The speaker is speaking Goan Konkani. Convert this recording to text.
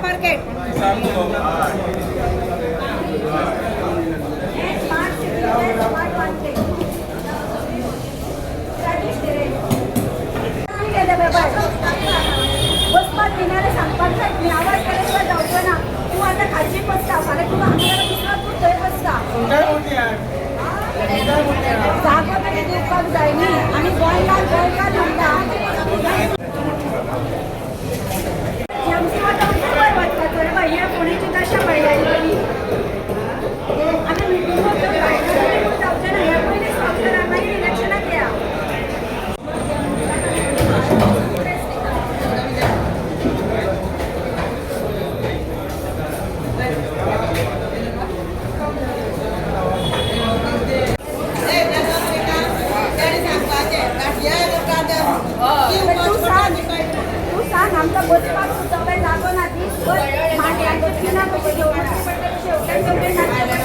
Market. Smart city, smart market. Rajesh रे, गेले बाबा. बसपाक दिना. सांगपाक जाय न्ही. आवाज केल्या शिवाय जावचो ना. तूं आतां खालची बसता, फाल्यां तुका हांगा दुसरो, तूं थंय बसता. जागो तरी दिवपाक जाय न्ही. आमी गोंयकार, गोंयकार म्हणटा. जीएमसी वता म्हणजे खंय वचपाचो रे बाय? हे फोंडेची दशा पळयली पयली. आमी मिटींगो जावचें ना. ह्या पयलीं स्टॉप करा, मागीर इलेक्शनाक या. तूं सांग, तूं सांग. आमकां बसपाक सुद्दां जागो ना. दीसभर मांड्यांचे पिना कशें घेवन वचचें पडटा, तशें हेवटेन तेवटेन.